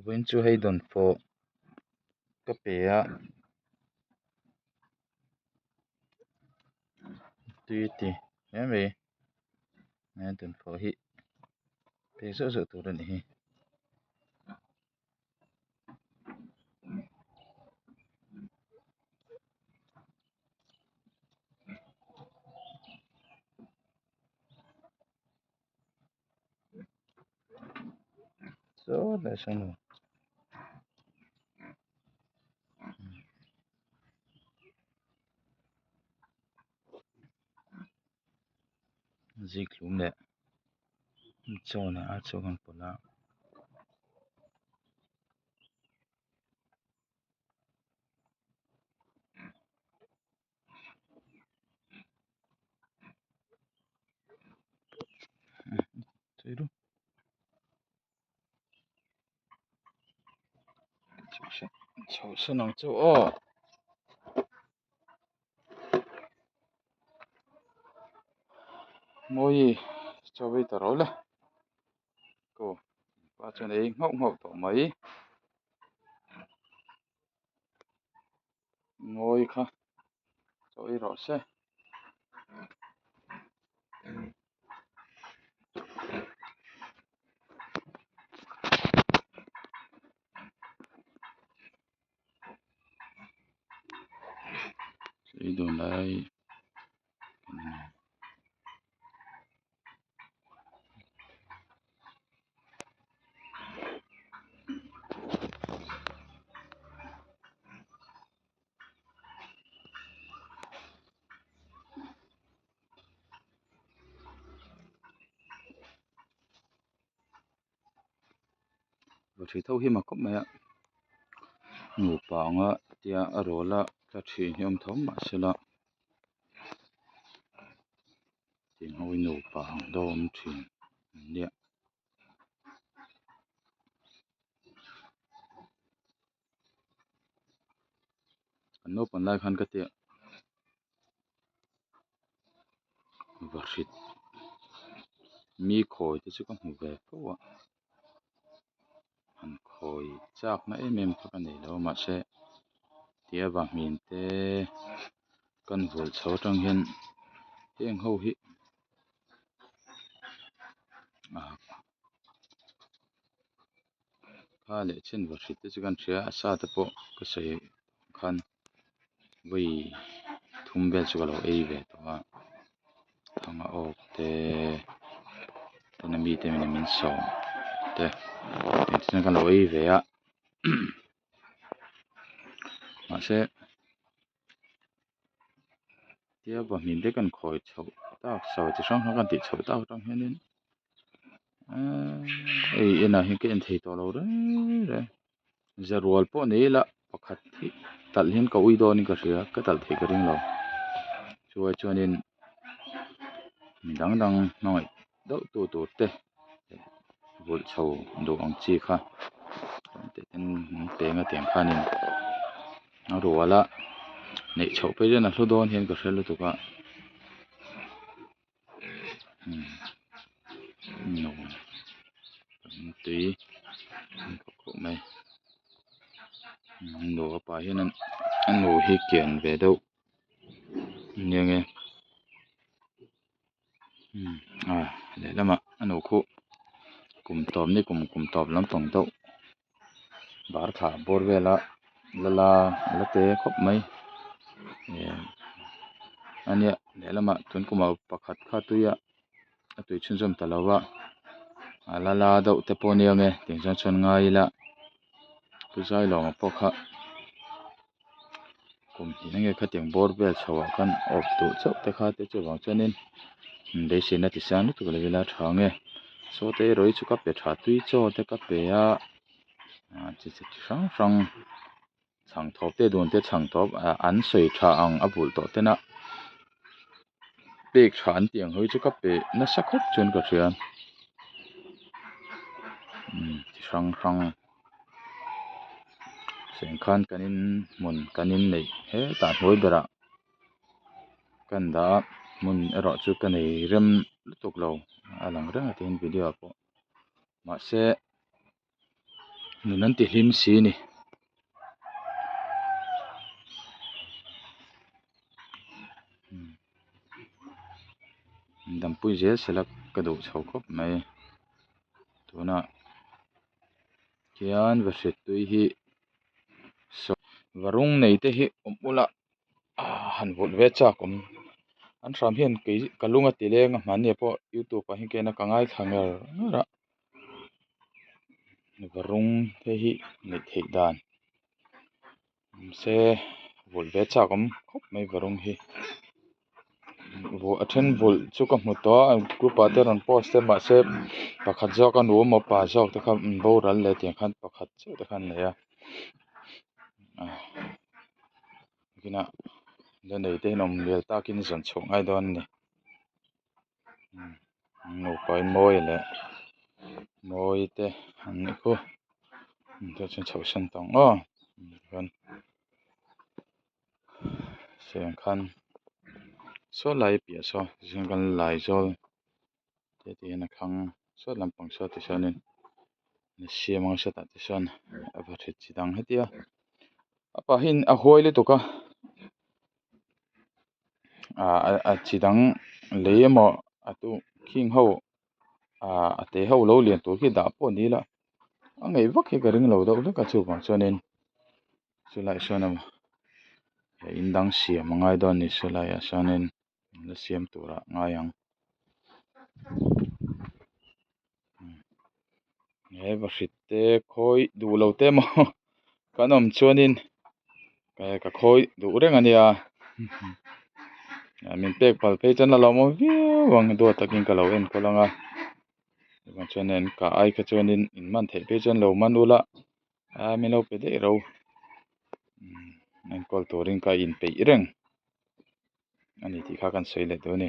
Vawiin chu hei dawnfawh ka pe a tui a ti hle mai he dawnfawh hi pek zeuh zeuh tur a nih hi. Saw lai sawn aw zikhlum leh chaw leh a chaw kan pawlh a. Chhohsan ang chu aw. Mawi chaw ei ta rawh le aw pa chuan ei nghauh nghauh tawh mai. Ngawi kha chaw ei rawh se. Ei dun lai. Ṭhi tho hi mak khawp mai a nupa anga tia a rawl a tla ṭhin hi a awm tho mahsela. Tiang ho hi nupa ang deuh a awm thin an nia. Kan naupang lai khan ka tia vahrit mi khawi te chu ka hmu ve fo a han khawi chak na em em kha ka nei lo a mahse tia vahmin te kan vulh chho atang hian heng ho hi ah kha leh chen vahrit te chu kan hria a sa te pawh ka sawi khan vawi thum vel chu ka lo ei ve tawh a thang a awk te tuna mite min sawm te tichuan ka lo ei ve a mahse tia vahmin te kan khawi chhoh tak sawi chi hrang hrang kan tih chhoh tak atang hianin eee hei enah hian ka en thei tawh lo reng reng ze rual pawh ni ila pakhat hi talh hian ka ui dawnin ka hria ka talh theih ka ring lo chuai chuanin mi dang dang hmangaih deuh tu tur te vulh chho duh ang chi kha peng a tiang khanin a rual a neih chhoh phei chuan a hlu dawn hian ka hre lutuk a tui khawp mai nu a pa hian a nu hi kian ve deuh nia nge. A lehlamah a nu khu kum tawp ni kum kum tawp lampang deuh bar thla bawr vela la la a la te khawp mai eh a nia lehlamah tun kumah pakhat kha tui a a tui chhunzawm ta lo va a la la deuh te pawh a nia nge tiang chuan chuan ngai ila pu Zailawma pawh kha. Kum hnih enge khatiang bawr vel chho ah khan awp duh chauh te kha te chuvang chuanin beiseina ti sang lutuk lo ila tha ang e saw te erawh hi chu ka pe tha tui chaw te ka pe a ah chi chi hrang hrang chhang thawp te dun te chhang thawp ah an sawi tha ang a vulh tawh tena pek tha an tih ang ho hi chu ka pe nasa khawp chuan ka hria chi hrang hrang. Seng khan kan in hmun kan in neih hetah hnuai berah kan dah a hmun erawh chu ka nei rem lutuk lo a lang reng a tihian video ah pawh mahse. Nun an ti hlim si a ni. Dampui zel sela ka duh chho khawp mai tunah khian vahrit tui hi varung nei te hi awm ula han vulh ve chak awm an hram hian kei ka lung a ti leng a hmanni ah pawh youtube ah hian ka en a ka ngaithla ngar ngar a varung te hi neih theih dan mahse vulh ve chak awm khawp mai varung hi a then vulh chu ka hmu tawh a group ah te rawn post te mahse pakhat zawk a nu emaw pa zawk te kha an boral leh tiang khan pakhat chiah te kha an nei a kinah la nei te hian awm lian takin zawn chhuah ngai dawn a ni nupa in mawi leh mawi te an nih khu chhoh san tawh ang aw chuan seng khan saw lai piah saw tichuan kan laizawl te ti hian a thlang saw lampang saw tichuanin a siam anga sawtah te sawn a va hrit chi dang hetia a pahin a huai lutuk a ah a chi dang lei emaw a tu khing ho ah a te ho lo lian tur khi dah pawh ni ila a ngaih vak hi ka ring lo deuh hlek a chuvang chuanin chulaiah sawn in dang siam a ngai dawn a ni chulaiah sawnin la siam turah a ngai ang he vahrit te khawi duh lo te emaw kan awm chuanin ka khawi duh reng a nia min pek phal phei chuan a lawmawm viau ang duat takin ka lo enkawl ang a chuan an kah ai kha chuanin in man theih phei chuan lo man ula a min lo pe daih ro enkawl turin ka inpeih reng. A ni tih kha kan sawi leh duh a ni.